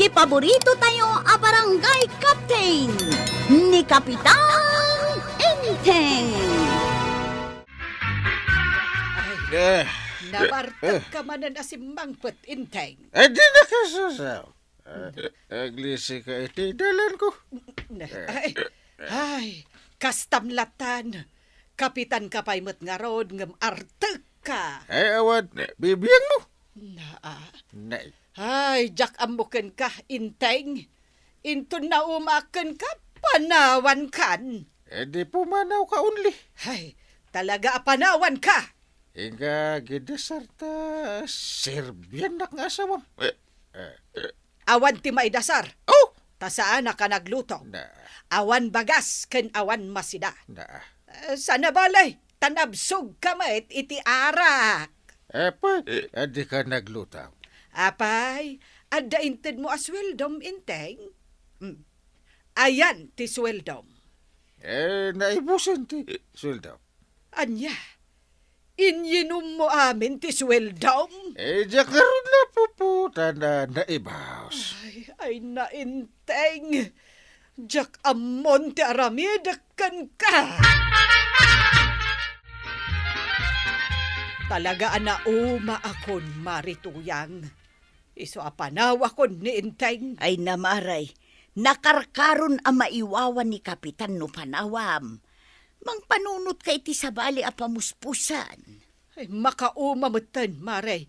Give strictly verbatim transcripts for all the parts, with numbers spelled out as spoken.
Paborito tayo a barangay captain, ni Kapitan Enteng. Ay, eh, nabartek eh, ka manen a simmangpet, Enteng. Eh, di na kasusaw. Eh, aglisi ka iti dalan ko. Na, ay, ay, kastam latan. Kapitan ka pay met ngarud, ngem artek ka. Eh, awan, bibiang mo. Naa. Nay. Ay, diak ammo kenka, Enteng. Inton naumaak kenka, panawankan. Eh, di pumanaw ka only. Ay, talaga a panawanka. Inka, gidasar ta serbiannak nga asawam. Eh, eh, eh. Awan ti maidasar. Oh! Ta saanak a nagluto. Na. Awan bagas ken awan masida. Na. Eh, sana bale, ta nabsog ka met iti arak. Apay, adda ka nagluto. Apay, adda intedmo a sueldom, Enteng? Hmm. Ayan ti sueldom. Eh, naibusen ti sueldo. Ania? Inyinummo amin ti sueldom? Eh, diak ngarud napuputan a naibus. Ay, ay, Enteng. Diak ammon ti aramidek kenka. Talaga a naumaakon, Mari Tuyang. Isu a panawakon ni Enteng. Ay, Mari, nakarkaron a maiwawa ni Kapitan no panawam. Mangpanunotka iti sabali a pamuspusan. Ay, makauma metten, Mari.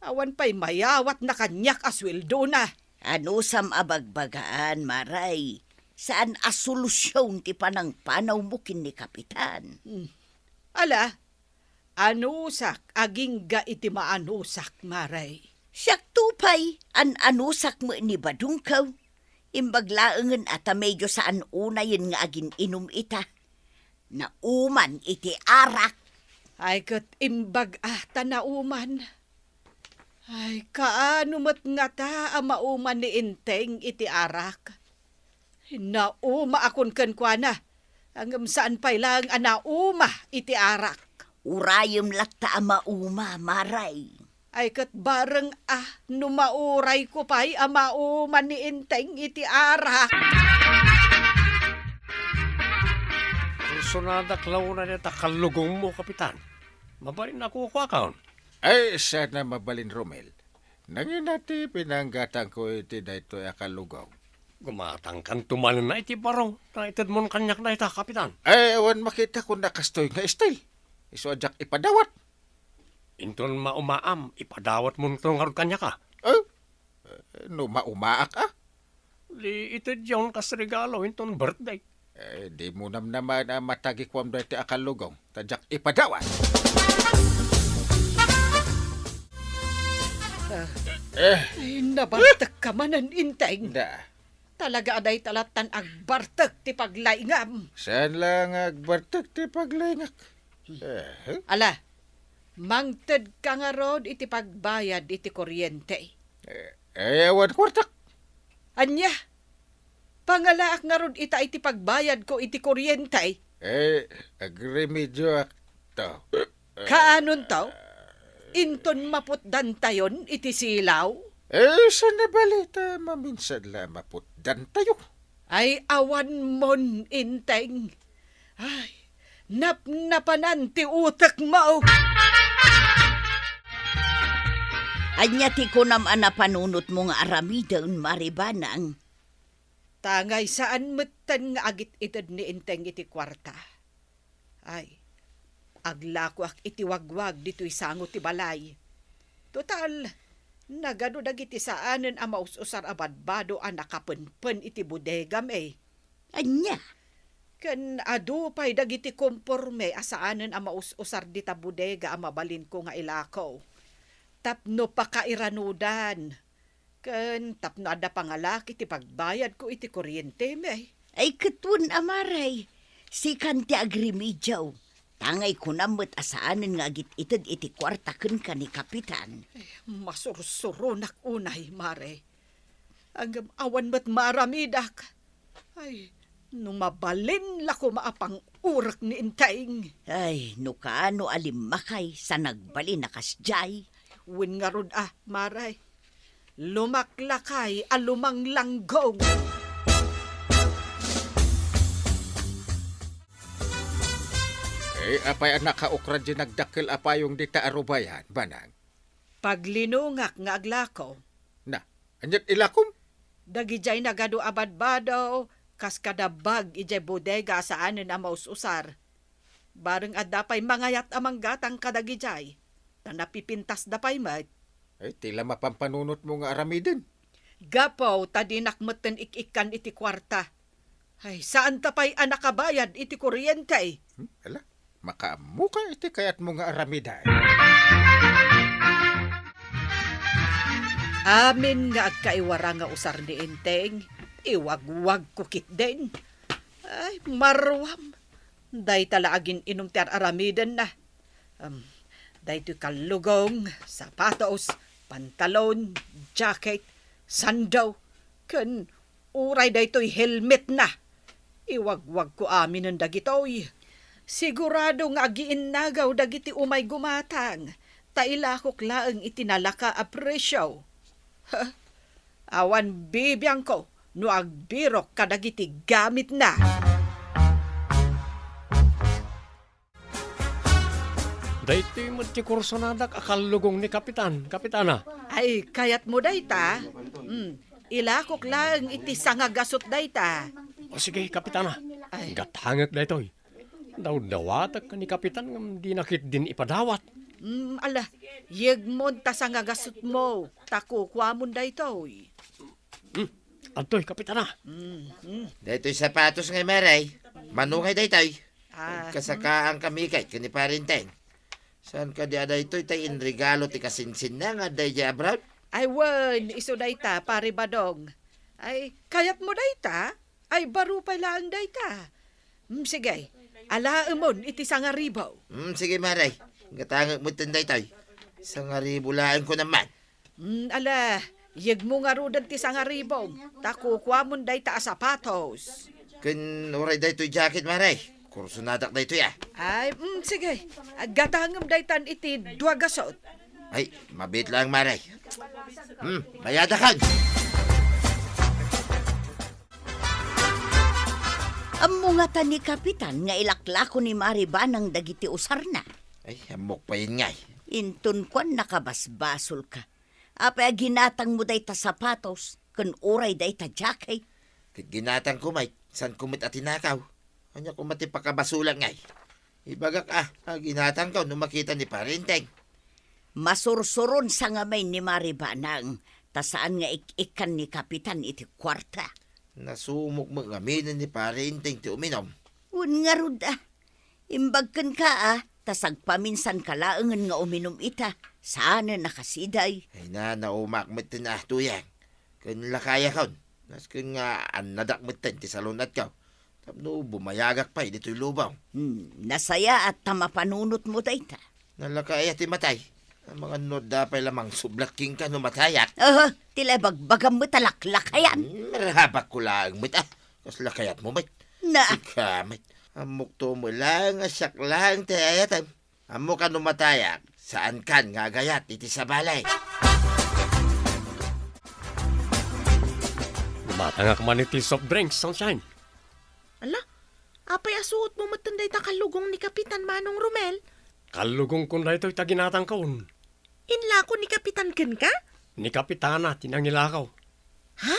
Awan pay mayawatna kaniak a sueldona. Anusam a bagbagaan, Mari. Saan a solusion ti panangpanawmo ken ni Kapitan. Hmm. Ala, anusak agingga iti maanusak, Mari. Siakto pay, an-anusak met ni badongko. Imbag laengen a ta medyo saan unayen nga agin-inum ita. Nauman iti arak. Ay, ket imbag a ta nauman. Ay, kaano met ngata a mauma ni Enteng iti arak? Naumaakon kenkuana, ngem saan pay laeng a nauma iti arak. Urayem latta a mauma, Mari. Ay, ket bareng a no maurayko pay a mauma ni Enteng iti arak. Personadak la unay dayta kallugongmo, Kapitan. Mabalin a kukuakon. Ay, saan a mabalin, Romel. Nangina ti pinanggatangko iti daytoy a kallugong. Gumatangkanto manen iti barong ta itedmon kaniak dayta, Kapitan. Ay, awan makitak no kastoy nga estil. Isu a diak ipadawat. Inton maumaam, ipadawatmonto ngarud kaniak, a? Eh? Eh, no maumaak, a? Di itedyon kas regalo inton birthday. Eh, dimo namnaman a matagikuam daytoy a kallugong, ta diak ipadawat. Ah, eh, ay, nabartek ka manen, Enteng. Da. Talaga a dayta lattan agbartek ti paglaingam. Saan la nga agbartek ti paglaingak? Eh? Ala, mangted ka ngarud iti pagbayad iti kuryente. Eh, eh, awan kuartak. Ania? Pangalaak ngarud ita iti pagbayadko iti kuryente. Eh, agremedioak to. Kaanonto? Inton maputdantayon iti silaw? Eh, saan a bale ta maminsan la maputdantayo. Ay, awanmon, Enteng. Ay, napnapanan ti utekmo. Ania ti kunam a napanunotmo nga aramiden, Mari Banang? Tangay saan metten nga agit-ited ni Enteng iti kuarta. Ay, aglakoak iti wagwag ditoy sango ti balay. Total, nagadu dagiti saanen a maus-usar a badbado a nakapenpen iti bodegam, eh. Ania? Ken adu pay dagiti komporme a saanen a maus-usar dita bodega a mabalinko nga ilako tapno pakairanudan. Ken tapno adda pangalaak iti pagbayadko iti kuryentemi. Ay, ket wen a, Mari, sikan ti agremedio. Tangay kunam met a saanen nga agit-ited iti kuarta kenka ni Kapitan. Ay, masursuronak unay, Mari. Ngem awan met maaramidak. Ay, no mabalin la koma a pangurek ni Enteng. Ay, no kaano a limmakay sa nagbalin a kasdiay. Wen ngarud a, Mari. Lumaklakay a lumanglanggo. Eh, apay a nakaukra diay nagdakkel a payong dita a rubayan, Banang? Paglinongak nga aglako. Na, ania't ilakom? Dagidiay nagadu a badbado, kas kada bag idiay bodega a saanen a maus-usar. Bareng adda pay mangayat a manggatang kadagidiay, ta napipintasda pay met. Ay, ti la mapanpanunotmo nga aramiden. Gapu ta dinak metten ik-ikkan iti kuarta. Ay, saanta pay a nakabayad iti kuryente. Hmm, ala, makaammoka iti kayatmo nga aramiden. Amin nga agkaiwara nga usar ni Enteng, iwagwagko ketdin. Ay, maruam. Dayta la agin-inum ti ar-aramidenna. Em, daytoy kallugong, sapatos, pantalon, jacket, sando, ken uray daytoy helmetna. Iwagwagko aminen dagitoy. Sigurado nga agiinnagaw dagiti umay gumatang, ta ilakok laeng iti nalaka a presio. Ha? Awan bibiangko no agbirok kadagiti gamitna. Daytoy met ti kursonadak a kallugong ni Kapitan, Kapitana. Ay, kayatmo dayta? Mm, ilakok laeng iti sangagasut dayta. O sige, Kapitana. Ay. Gatangek daytoy. Dawdawatek ken ni Kapitan ngem dina ketdin ipadawat. Mm, ala, yegmon ta sangagasutmo, ta kukuamon daytoy. Hmm, adtoy, Kapitana. Mm, mm. Daytoy sapatos ngay, Mare. Mano ngay daytoy? Ah, kasakaankami kay ken ni Pare Enteng. Saan kadi a daytoy tay inregalo ti kasinsinna nga adda idiay abroad? Ay, wen, isu dayta, Pare Badong. Ay, kayatmo dayta? Ay, baro pay laeng dayta. Mm, sige, alaemon iti sangaribu. Mm, sige, Mare. Gatangek metten daytoy. Sangaribu laeng kunam man. Mm, ala, yegmo ngaruden ti sangaribu, ta kukuamon dayta a sapatos. Ken uray daytoy jacket, Mare. Kursonadak daytoy, a. Ay, mm, sige. Gatangem daytan iti dua gasut. Ay, mabiit laeng, Mare. Hmm, bayadakon. Ammo ngata ni Kapitan nga ilaklako ni Mare Banang dagiti usarna? Ay, ammok payen ngay. Inton kuan, nakabasbasolka. Apay a ginatangmo dayta sapatos ken uray dayta jacket? Ket ginatangko met, saanko met a tinakaw. Ania koma ti pakabasolak ngay? Ibagak a, a ginatangko no makita ni Pare Enteng. Masursuron sa ngamin ni Mare Banang, ta saan nga ik-ikkan ni Kapitan iti kuarta. Nasumok met ngaminen ni Pare Enteng ti uminum. Wen ngarud a. Imbag kenka a, ta sagpaminsanka laengen nga uminum ita, saanen a kasiday. Ay na, naumak metten a, Tuyang. Ken lakayakon, nasken nga annadak metten ti salun-atko. Tapno bumayagak pay ditoy lubong. Hmm, nasayaat ta mapanunotmo dayta. Nalaka aya ti matay? Amangan no adda pay la mangsublat kenka no matayak. Aha, ti la ibagbagam met a laklakayan. Hmm, marabakko laeng met a. Kasla kayatmo met. Na. Sika met. Ammok to mo laeng a siak laeng ti ayatem. Ammok a no matayak, saankan nga agayat iti sabali. Gumatangak man iti soft drinks, Sunshine. Ala, apay a suotmo metten dayta kallugong ni Kapitan, Manong Romel? Kallugongkon daytoy ta ginatangkon. Inlako ni Kapitan kenka? Ni Kapitana ti nangilako. Ha?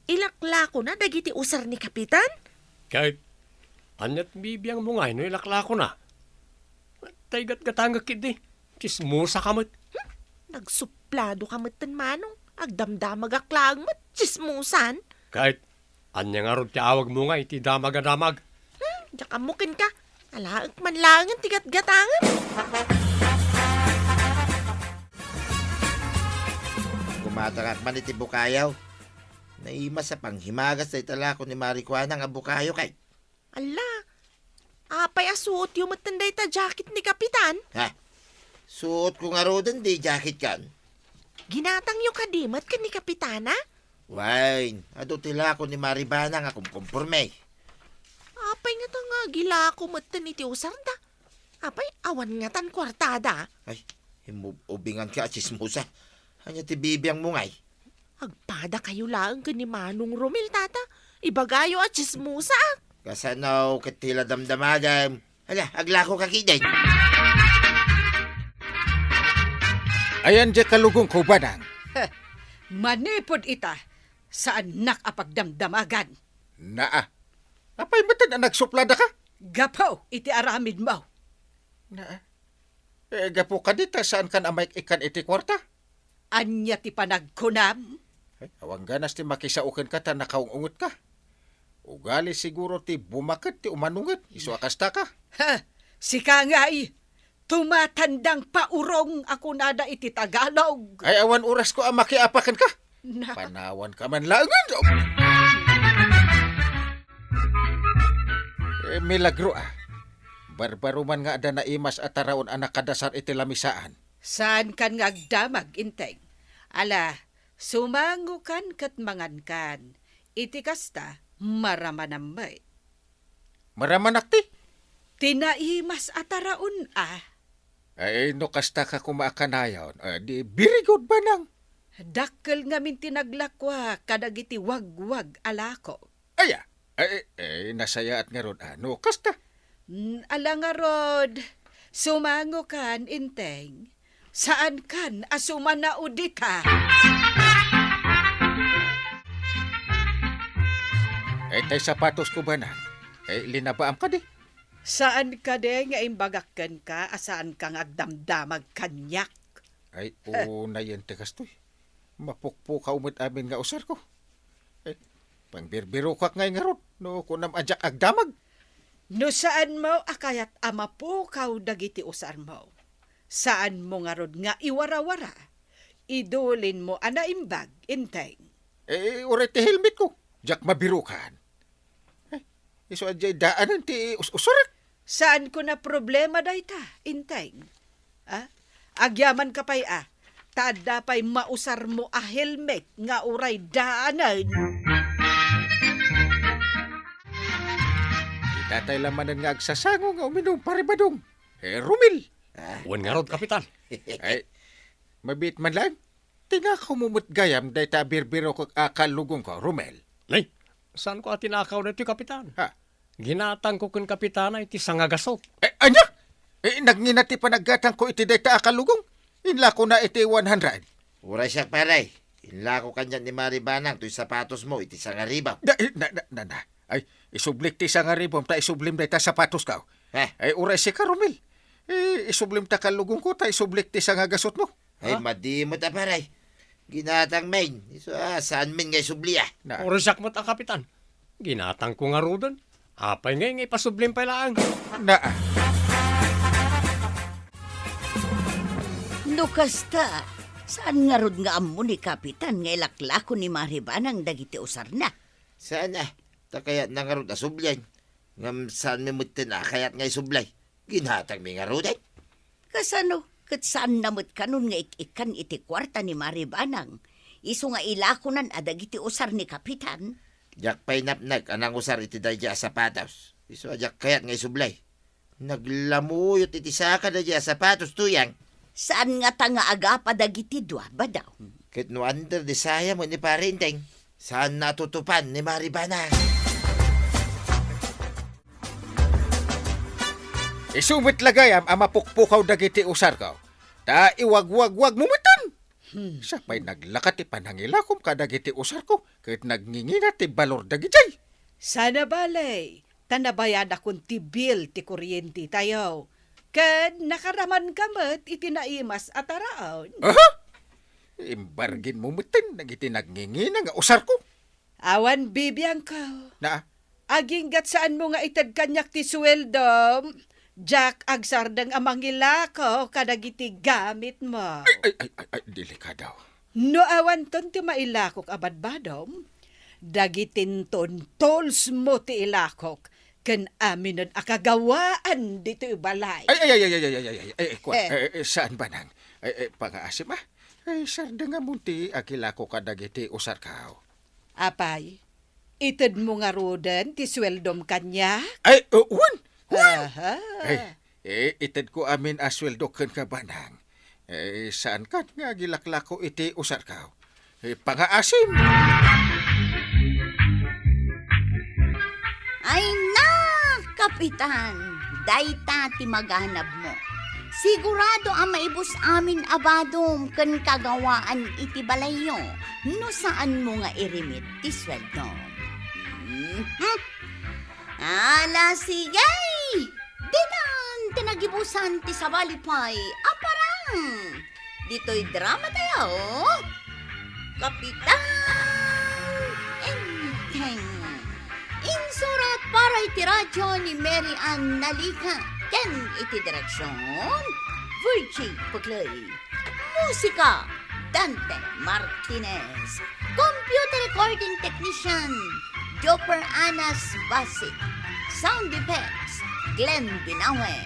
Ilaklakona dagiti usar ni Kapitan? Ket, ania't bibiangmo ngay no ilaklakona? Tay gatgatangek ketdi, tsismosa ka met. Hmm? Nagsuplado ka metten, Manong. Agdamdamagak laeng met, tsismosan. Ket, ania ngarud ti awagmo nga iti damag a damag? Hmm, diak ammo kenka. Alaek man laengen ti gatgatangem. Gumatangak man iti bukayo. Naimas a panghimagas dayta lako ni Mare Juana nga bukayo kay. Ala, apay a suotyo metten dayta jacket ni Kapitan? Ha? Suotko ngaruden di jacket kan. Ginatangyo kadi met ken ni Kapitana? Wen, adu ti lako ni Mare Banang a kumkumporme. Apay ngata nga agilako metten iti usarda? Apay, awan ngatan kuartada? Ay, imub-ubingan ka a tsismosa. Ania ti bibiangmo ngay? Agpadakayo laeng ken ni Manong Romel, Tata. Ibagayo a tsismosa. Kasano ket ti la damdamagam? Hala, aglako ka kiden. Ayan diay kalugongko, Banang. Heh, manipud ita, saannak a pagdamdamagan. Naa. Apay met a nagsupladaka? Gapu iti aramidmo. Naa. Eh, gapu kadi ta saankan a maik-ikkan iti kuarta? Ania ti panagkunam? Ay, awan ganas ti makisao kenka ta nakaung-ungetka. Ugali siguro ti bumaket ti umanunget, isu a kastaka. Ha, sika ngay, tumatandang paurong a kunada iti Tagalog. Ay, awan orasko a makiapa kenka. Na- Panawanka man laengen. Eh, milagro, ah. Barbaro man nga adda naimas a taraon a nakadasar iti lamisaan. Saankan nga agdamag, Enteng. Ala, sumangokan ket mangankan. Iti kasta, maramanam met. Maramanak ti? Ti naimas a taraon, ah. Ay, no kasta ka koma a kanayon, eh, di very good, Banang. Dakkel ngamin ti naglakuak kadagiti wagwag a lako. Aya, eh, eh, nasayaat ngarud, ah, no kasta. Mm, ala ngarud, sumangokan, Enteng. Saankan a sumanao dita. Eh, tay sapatosko, Banang. Eh, linabaam kadi? Saan kadi nga imbagak kenka a saanka nga agdamdamag kaniak? Ay, unayen ti kastoy. Mapukpukaw met amin nga usarko. Eh, pangbirbirokak ngay ngarud, no kunam a diak agdamag. No saanmo a kayat a mapukaw dagiti usarmo, saanmo ngarud nga iwarawara. Idulinmo a naimbag, Enteng. Eh, uray ti helmetko, diak mabirokan. Eh, isu a diay daanen ti us-usarak. Saanko a problema dayta, Enteng. Ah? Agyamanka pay a, ta adda pay mausarmo a helmet nga uray daanen. Itatay la manen nga agsasango nga uminum, Pare Badong. Eh, Romel. Ah. Wen ngarud, Kapitan. Ay, mabiit man laeng. Tinakawmo met gayam dayta a birbirokek a kalugongko, Romel. Nay, saanko a tinakaw daytoy, Kapitan. Ha? Ginatangko ken Kapitana iti sangagasut. Eh, ania? Eh, nagngina ti panaggatangko iti dayta a kalugong. Inlakona iti one hundred. Uray siak, pare. Inlako kaniak ni Mari Banang toy sapatosmo iti sangaribu. Da, eh, na, na, na, na. Ay, isublik ti sangaribum ta isublim dayta sapatosko. Ha? Ay, uray sika, Romel. Eh, isublim ta kalugongko ta isublik ti sangagasutmo. Ay, ha? Madi met a, pare. Ginatang men. Isu a, saan men nga isubli, ah. Na. Uray siak met a, Kapitan. Ginatangko ngaruden. Apay ngay nga ipasublim pay laeng? Na. No kasta, saan ngarud nga ammo ni Kapitan nga ilaklako ni Mari Banang dagiti usarna? Saan, ah. Ta kayatna ngarud a sublien. Ngem saan mi metten a kayat nga isublay. Ginatangmi ngaruden. Kasano ket saanna met kanon nga ik-ikkan iti kuarta ni Mari Banang, isu nga ilakonan a dagiti usar ni Kapitan? Diak pay napnek a nangusar iti daydiay a sapatos. Isu a diak kayat nga isublay. Naglamuyot iti saka daydiay a sapatos, Tuyang. Saan ngata nga agapa dagiti dua, Badong? Ket no under the saya met ni Pare Enteng, saanna a tutupan ni Mari Banang. Isu met la gayam a mapukpukaw dagiti usarko, ta iwagwagwagmo metten. Hmm. Sa pay naglaka ti panangilakom kadagiti usarko ket nagngingina ti balor dagidiay. Sana bale, ta nabayadakon ti bill ti kuryentetayo, ken nakaramanka met iti naimas a taraon. Aha! Imbarginmo metten dagiti nagngingina nga usarko. Awan bibiangko. Na? Aginggat saanmo nga ited kaniak ti sueldom, diak agsardeng a mangilako kadagiti gamitmo. Ay, ay, ay, ay, ay, delikado. No awanton ti mailakok a badbadom, dagitinton toolsmo ti ilakok ken aminen a kagawaan ditoy balay. Ay, ay, ay, ay, ay, ay, ay, ay, ay, ay, kua-, Eh. eh, eh, saan, Banang? Ay, ay, pangaasim, ah. Ay, sardengamon ti agilako kadagiti usarko. Apay, itedmo ngaruden ti sueldom kaniak? Ay, uh, wen! Wen! Aha. Ay, eh, itedko amin a sueldo kenka, Banang. Eh, saan kan nga agilaklako iti usarko? eh, pangaasim. Ay na, Kapitan, dayta ti maganabmo. Sigurado a maibus amin a badom ken kagawaan iti balayyo no saanmo nga irimit ti sueldo. Mhm. Ala, sige! Ditan ti nagibusan ti sabali pay a parang. Ditoy drama tayo, Kapitan Enteng. Insurat para iti radyo ni Mary Ann Nalica ken iti direksyon, Virgie Puclay. Musika, Dante Martinez. Computer recording technician, Joper Anas Basic. Sound effects, Glenn Binawe.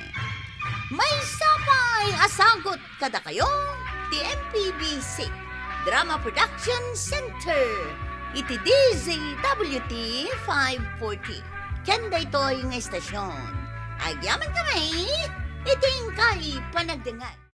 Maysa pay a sagut kadakayo ti M P B C Drama Production Center iti D Z W T five forty. Ken daytoy nga istasyon, agyamankami iti inkay panagdengngeg.